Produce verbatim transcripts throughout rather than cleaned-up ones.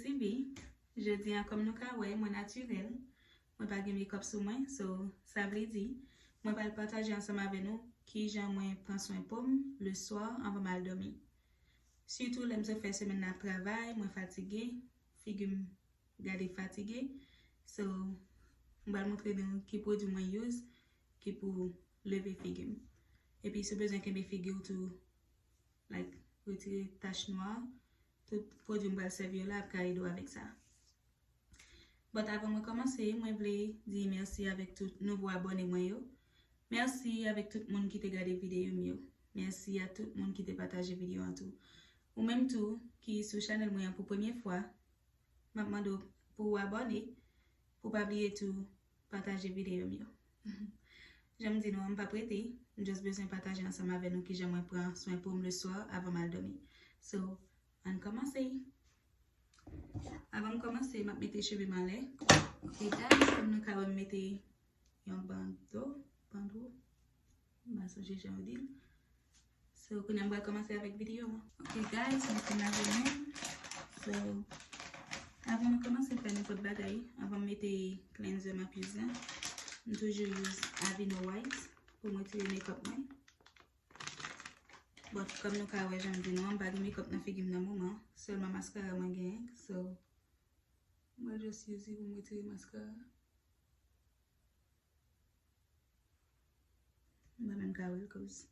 T V, jodi a, kòm nou ka wè, mwen natirèl. Mwen pa gen makeup sou mwen, so, sa vle di, mwen pral pataje ansanm avè nou kijan mwen pran swen po m le swa anvan m al dòmi. Sitou lè m sot fè semèn nan ap travay, mwen fatige, figi m gade fatige. So, m pral montre nou ki pwodui mwen use ki pou leve figi m. Epi si w bezwen kenbe figi w tou, like, retire tach nwa, tout pwodui m pral sèvi yo la ap ka ede w avèk sa. But avan mwen kòmanse, mwen vle di mèsi avèk tout nouvo abòne mwen yo. Mèsi avèk tout moun ki te gade videyo m yo. Mèsi a tout moun ki te pataje videyo an tou. Ou menm tou ki sou chanèl mwen an pou premye fwa, m ap mande w pou w abòne, pou w pa bliye tou pataje videyo m yo. Jan m di nou an, m p ap rete, m just bezwen pataje ansanm avè nou kijan mwen pran swen po m le swa avan m al dòmi. So, ann kòmanse. Avan m kòmanse, m ap mete cheve m anlè. Ok, guys, kòm nou ka wè, m mete yon bando, bando, m pa sonje jan yo di l. So, kounye a m pral kòmanse avèk videyo an. Ok, guys, mwen fin lave men m. So, avan mwen kòmanse fè nenpòt bagay, avan m mete cleanser m ap use la, m toujou use Aveeno White pou m retire makeup mwen. But, kòm nou ka wè, jan m di nou an, m pa gen makeup nan figi m nan moman. Sèlman maskara mwen genyen. So, mwen just use li pou m retire maskara. M pa menm ka wè l, cause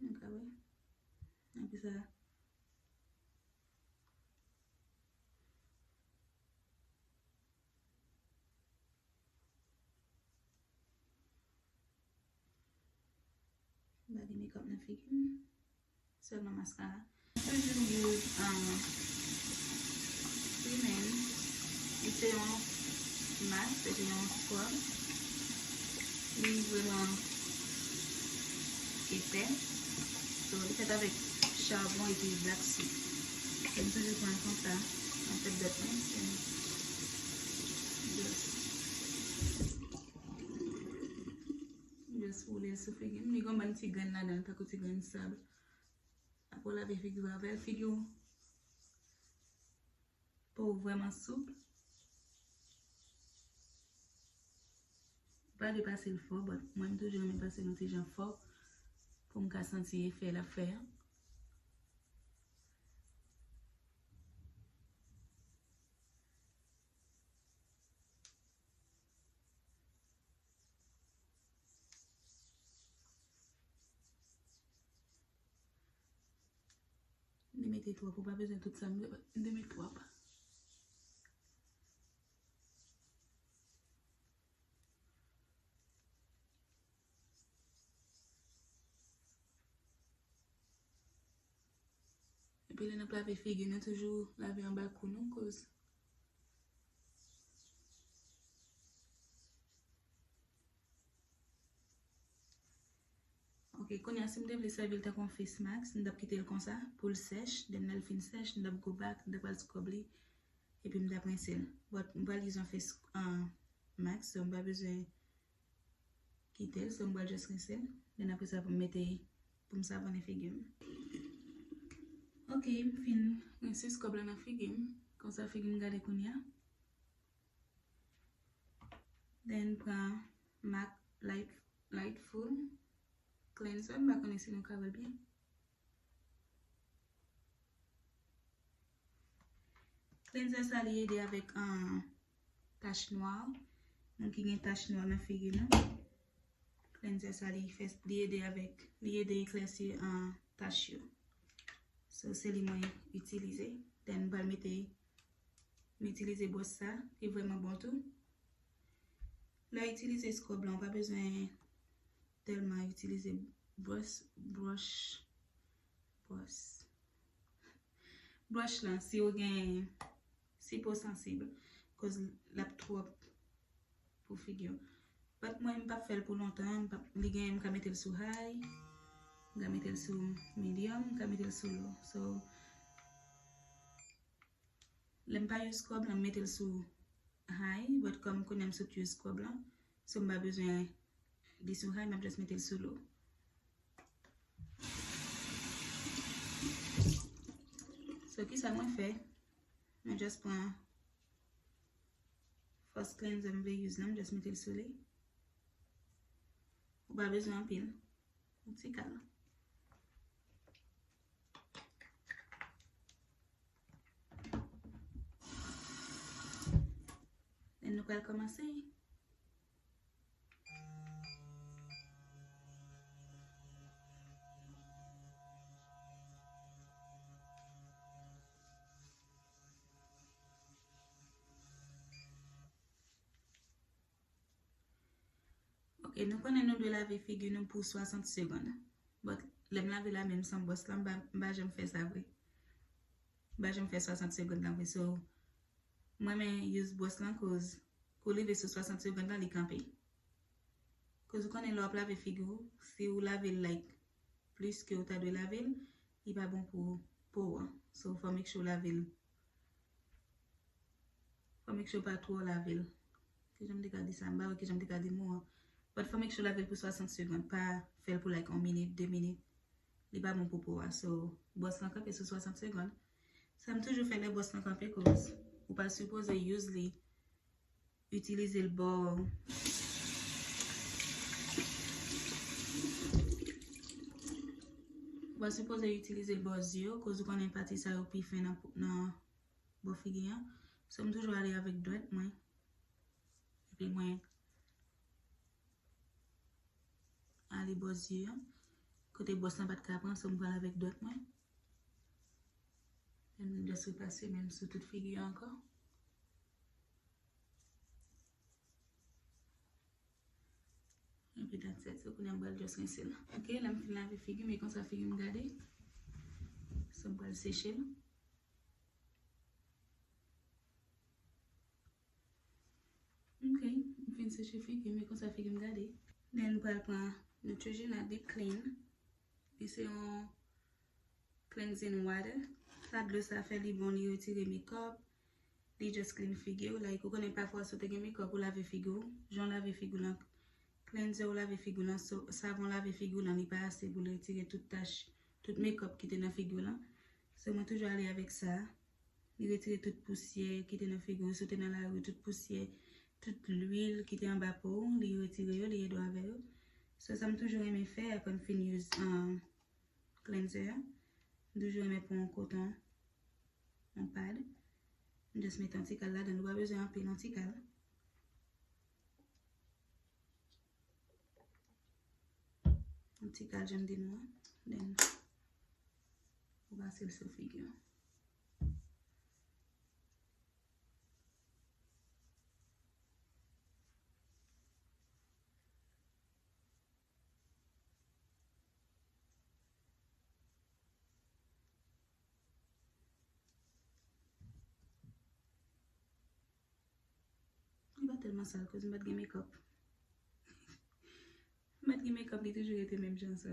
nou ka wè. Apre sa, m pa gen makeup nan figi m. Sèlman maskara. Toujou use, um, rimel. Li se yon mask, se te yon scrub. Li vrèman epè. So, li fèt avèk chabon epi black soap. So, m toujou pran l konsa. An fèt dèt mwen, se just, just woule l sou figi m. Li gen yon bann ti grenn ladan l, tankou ti grenn sab. Apre w lave figi w avè l, figi w po w vrèman soup. Ou pa dwe pase l fò, but mwen m toujou renmen pase l yon ti jan fò pou m ka santi efè l ap fè a. M te mete twòp, ou pa bezwen tout sa, m te, m te met twòp. Epi lè n ap lave figi nou, toujou lave anba kou nou, koz. Ok, kounye a, si m te vle sèvi l tankou yon face mask, m t ap kite l konsa pou l sèch. Then lè l fin sèch, m t ap go back, m t ap al scrub li, epi m t ap rense l. But m pral use yon face, uh, mask, so m pa bezwen kite l, so m pral just rense l. Then apre sa pou m mete, pou m savonnen figi m. Ok, m fin rense scrub la nan figi m. Konsa figi m gade kounye a. Then pran MAC Light, Lightful Cleanser. M pa konnen si nou ka wè l byen. Cleanser sa li ede avèk, ah, tach nwa. Moun ki gen tach nwa nan figi nou. Cleanser sa li fè, li ede avèk, li ede eklèsi, ah, tach yo. So, se li mwen itilize. Then, m pral mete, m itilize bwòs sa, li vrèman bon tou. Lè w itilize scrub la, ou pa bezwen tèlman itilize bwòs, bwòs, bwòs. Blush lan, si w gen, si po w sansib, koz l ap twòp pou figi w. But mwen, m p ap fè l pou lontan, m p ap, li gen, m ka mete l sou high, m ka mete l sou medium, m ka mete l sou low. So, lè m pa use scrub lan, m mete l sou high, but kòm kounye a m sot use scrub lan, so m pa bezwen li sou high, m ap just mete l sou low. So, kisa mwen fè? Mwen just pran first cleanser m vle use la, m just mete l sou li. Ou pa bezwen anpil. Yon ti kal. E nou pral kòmanse. Ok, nou konnen nou dwe lave figi nou pou swasant segonn. But, lè m lave la menm san bwòs la, m pa, m pa janm fè sa vre. M pa janm fè swasant segonn la vre. So, mwen men use bwòs lan koz kou li rive sou swasant segonn lan, li kanpe. Koz ou konnen lè w ap lave figi w, si w lave l, like, plis ke w ta dwe lave l, li pa bon pou po w an. So, fò make sure w lave l. Fò make sure w pa twò lave l. Kijan m te ka di sa? M pa wè kijan m te ka di mo an. But fò make sure w lave l pou swasant segonn. Pa fè l pou, like, yon minit, de minit. Li pa bon pou po a. So, bwòs lan kanpe sou swasant segonn. Sa m toujou fè lè bwòs lan kanpe, koz ou pa sipoze use li, itilize l bò, ou pa sipoze itilize l bò zye yo, koz ou konnen pati sa yo pi fen nan, nan bò figi an. So, m toujou ale avèk dwèt mwen. Epi mwen ale bò zye an. Kote bwòs lan pa t ka pran, so m pral avèk dwèt mwen. Epi m just repase menm sou tout figi an ankò. Epi that's it. So, kounye a m pral just rense l. Ok, lè m fin lave figi m, e konsa figi m gade. So, m pral seche l. Ok, m fin seche figi m, e konsa figi m gade. Then, m pral pran Neutrogena Deep Clean. Li se yon cleansing water. Sa dlo sa fè li bon, li retire makeup, li just clean figi w. Like, ou konnen pafwa si w te gen makeup, ou lave figi w. Jan w lave figi w lan, cleanser w lave figi w lan, so, savon lave figi w lan, li pa ase pou l retire tout tach, tout makeup ki te nan figi w lan. So, mwen toujou ale avèk sa. Li retire tout pousyè ki te nan figi w, si w te nan lari, tout pousyè, tout lwil ki te anba po w, li retire yo, li ede w avè yo. So, sa m toujou renmen fè apre m fin use, um, cleanser a. M toujou renmen pran yon koton, yon pad. M just mete yon ti kal ladan l, ou pa bezwen anpil, yon ti kal. Yon ti kal jan m di nou an. Then, ou pase l sou figi w. Li pa tèlman sal, koz m pa t gen makeup. M pa t gen makeup, li toujou rete menm jan sa.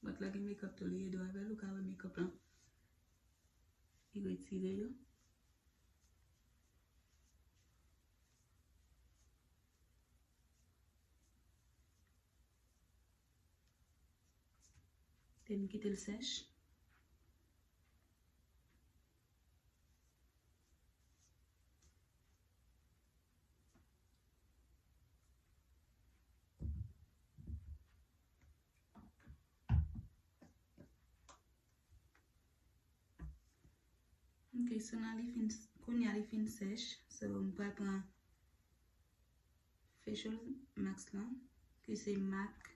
But lè w gen makeup tou, li ede w avè l, ou ka wè makeup lan. Li retire yo. Then m kite l sèch. Ok, so la li fin, kounye a li fin sèch. So, m pral pran facial mask lan, ki se MAC.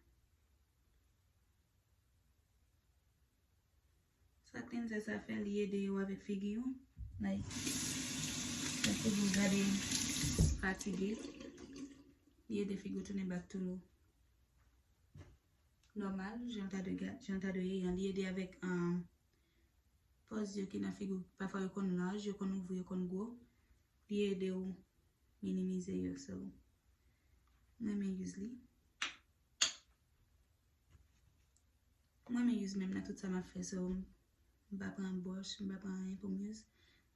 Sa cleanser sa fè, li ede w avèk figi w. Like, lè figi w gade fatige, li ede figi w tounen back to nòmal, jan l ta dwe ga-, jan l ta dwe ye an. Li ede avèk, um, pò zye ki nan figi w. Pafwa yo konn laj, yo konn ouvri, yo konn gwo. Li ede w minimize yo. So, mwen renmen use li. Mwen renmen use menm nan tout sa m ap fè. So, m pa pran bwòch, m pa pran anyen pou m use.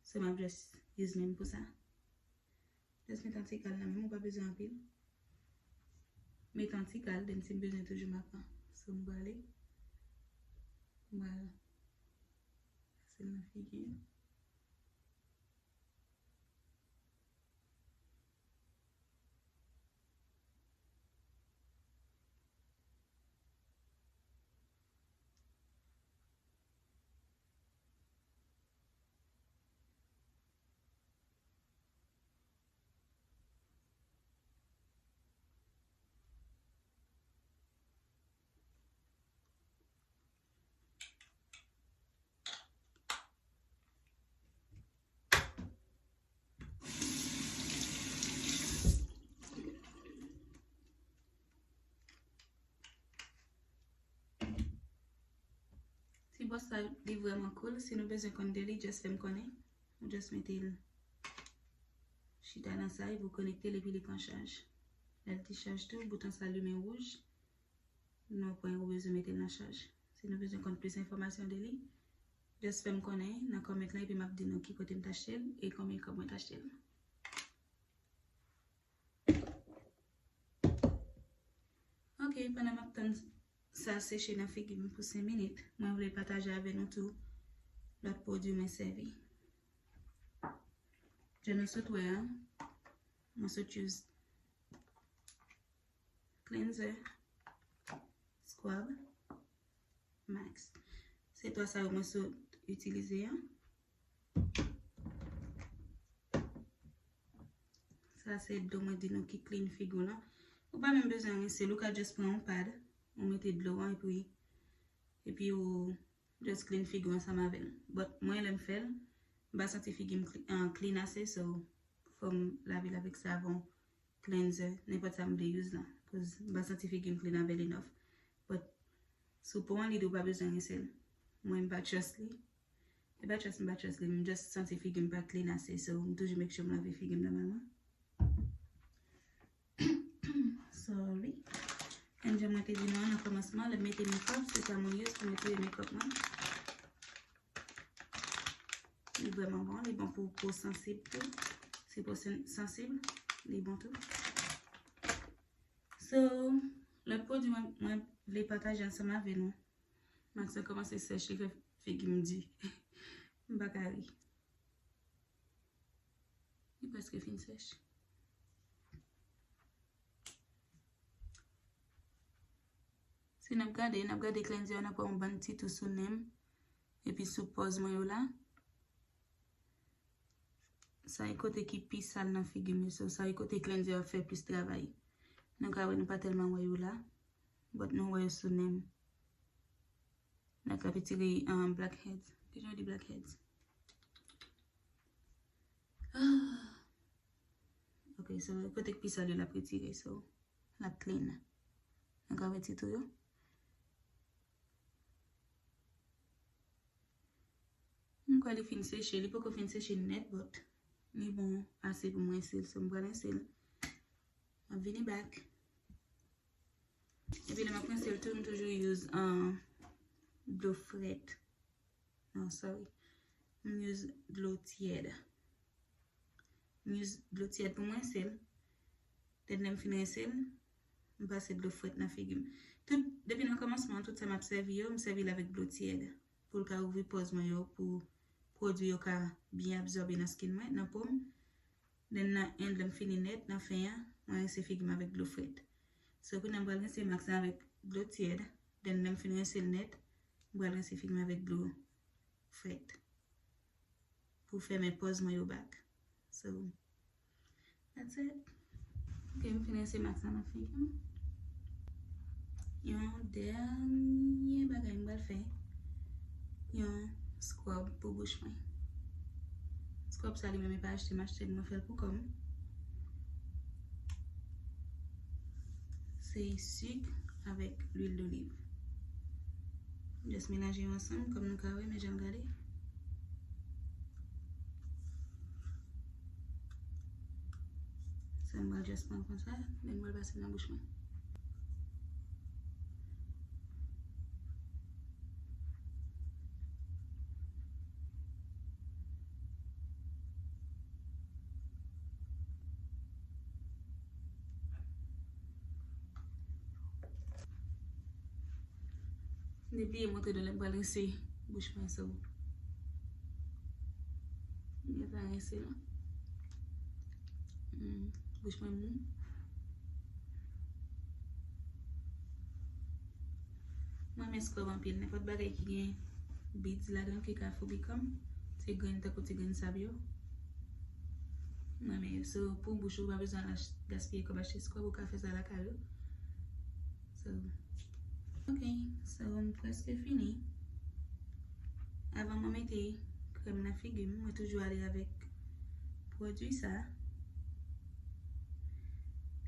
So, m ap just use menm pou sa. Just met yon ti kal nan men w, ou pa bezwen anpil. Met yon ti kal, then si m bezwen toujou m ap pran. So, m prale. M pral pase l nan figi. Ti bòs sa, li vrèman cool. Si nou bezwen konn de li, just fè m konnen. Ou just mete l chita nan sa, epi w konekte l, epi li pran chaj. Lè l dechaje tou, bouton sa limen wouj. Nou pwen ou bezwen mete l nan chaj. Si nou bezwen konn plis enfòmasyon de li, just fè m konnen nan comment lan, epi m ap di nou ki kote m t achte l e konbyen kòb mwen t achte l. Ok, pandan m ap tann sa seche nan figi m pou senk minit, mwen vle pataje avè nou tou lòt pwodui mwen sèvi. Jan nou sot wè a, mwen sot use cleanser, scrub, mask. Se twa sa yo mwen sot itilize a. Sa se dlo mwen di nou ki clean figi w lan. Ou pa menm bezwen rense l, ou ka just pran yon pad, ou mete dlo an epi, epi ou just clean figi w ansanm avè l. But mwen lè m fè l, m pa santi figi m cl- an clean ase, so fò m lave l avèk savon, cleanser, nenpòt sa m vle use lan. Cause m pa santi figi m clean avè l enough. But si w pran yon lide ou pa bezwen rense l. Mwen m pa trust li. E pa trust m pa trust li, m just santi figi m pa clean ase, so m toujou make sure m lave figi m nòmalman. Sorry. And jan mwen te di nou an nan kòmansman, lè m mete makeup, se sa mwen use pou netwaye makeup mwen. Li vrèman bon, li bon pou po sansib tou. Si po sen- sansib, li bon tou. So, lòt pwodui mwen, mwen vle pataje ansanm avè nou. Mask lan kòmanse sèch, li fè figi m di. M pa ka ri. Li prèske fin sèch. Si n ap gade, n ap gade cleanser an, n ap wè yon bann ti tou sou nen m, epi sou pòz mwen yo la. Sa e kote ki pi sal nan figi m yo, so sa e kote cleanser ap fè plis travay. Nou ka wè nou pa tèlman wè yo la, but nou wè yo sou nen m. N ap retire, um, blackheads. Kijan yo di blackheads? Ah. Ok, so kote k pi sal yo l ap retire, so l ap clean. Nou ka wè ti tou yo. M kwè li fin seche, li poko fin seche nèt, but li bon ase pou m rense l, so m pral rense l. M ap vini back. Epi lè m ap rense l tou, m toujou use, uh, dlo frèt. Non, sorry. M use dlo tyèd. M use dlo tyèd pou m rense l. Then lè m fin rense l, m pase dlo frèt nan figi m. Tout, depi nan kòmansman, tout sa m ap sèvi yo, m sèvi l avèk dlo tyèd. Pou l ka ouvri pòz mwen yo, pou pwodui yo ka byen absòbe nan skin mwen, nan po m. Then nan end, lè m fini nèt, nan fen an, mwen rense figi m avèk dlo frèt. So, kounye a m pral rense mask lan avèk dlo tyèd. Then lè m fin rense l nèt, m pral rense figi m avèk dlo frèt. Pou fèmen pòz mwen yo back. So, that's it. Ok, m fin rense mask lan nan figi m. Yon dènye bagay m pral fè. Yon scrub pou bouch mwen. Scrub sa li menm e pa achte, m achte l, mwen fè l pou kò m. Se sik avèk lwil doliv. Just melanje yo ansanm, kòm nou ka wè, men jan l gade. Sa m pral just pran konsa, then m pral pase nan bouch mwen. M te bliye montre nou lè m pral rense bouch mwen, so. M gentan rense l. Hmm, bouch mwen mou. Mwen renmen scrub anpil. Nenpòt bagay ki gen beads ladan l ki ka foubi kò m, ti grenn tankou ti grenn sab yo. Mwen renmen yo. So, pou bouch ou, ou pa bezwen al ach-, gaspiye kòb achte scrub, ou ka fè sa lakay ou. So, ok, so m prèske fini. Avan mwen mete krèm nan figi m, mwen toujou ale avèk pwodui sa.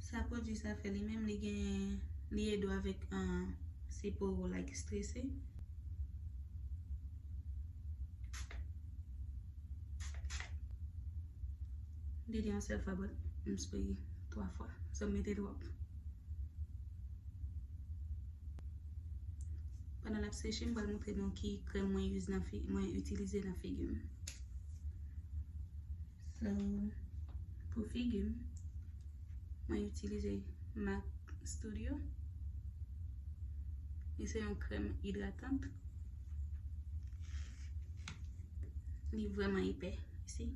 Sa pwodui sa fè li menm, li gen, li ede w avèk, ah, si po w, like, strese. M te di yon sèl fwa, but m spray twa fwa. So, m mete twòp. Pandan l ap seche, m pral montre nou ki krèm mwen use nan fi-, mwen itilize nan figi m. So, pou figi m, mwen itilize MAC Studio. Li se yon krèm idratant. Li vrèman epè, isi.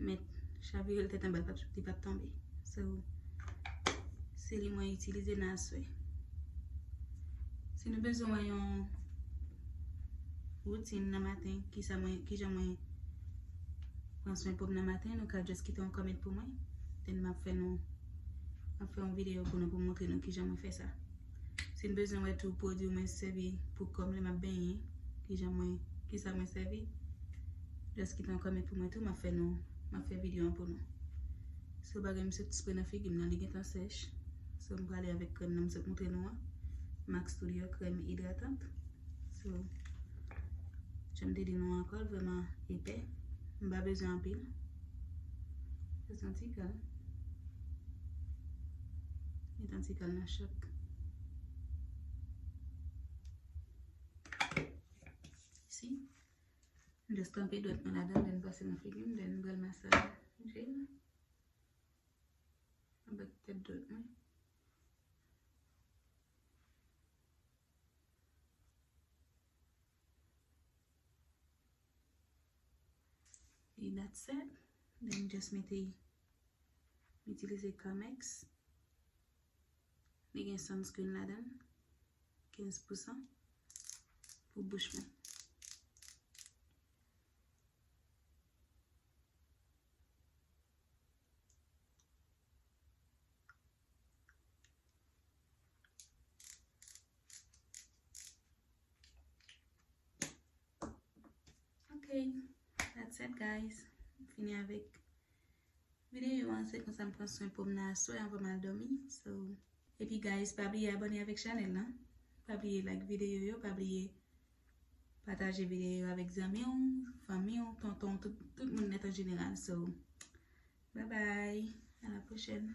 Mèt chavire l tèt anba, li p ap, li p ap tonbe. So, se li mwen itilize nan aswè. Si nou bezwen wè yon woutin nan maten, kisa mwen, kijan mwen pran swen po m nan maten, nou ka just kite yon comment pou mwen. Then m ap fè nou, m ap fè yon videyo pou nou, pou montre nou kijan mwen fè sa. Si n bezwen wè tou pwodui mwen sèvi pou kò m lè m ap benyen, kijan mwen, kisa mwen sèvi, just kite yon comment pou mwen tou, m ap fè nou, m ap fè videyo an pou nou. So, bagay m sot spray nan figi m nan, li gentan sèch. So, m prale avèk krèm nan m sot montre nou an. MAC Studio krèm idratant. So, jan m te di nou ankò, l vrèman epè. M pa bezwen anpil. Jis yon ti kal. Met yon ti kal nan chak. Si. M just tranpe dwèt mwen ladan, then pase nan figi m, then m pral masaje l. Anba tèt dwèt mwen. E that's it. Then just mete, m itilize Carmex. Li gen sunscreen ladan l, kenz pousan, pou bouch mwen. Ok, that's it, guys. M fini avèk videyo an, se konsa m pran swen po m nan aswè anvan m al dòmi. So, epi guys, pa bliye abòne avèk chanèl lan. Pa bliye like videyo yo, pa bliye pataje videyo yo avèk zanmi w, fanmi w, tonton w, tout, tout moun nèt an jeneral. So, bye bye, à la prochaine.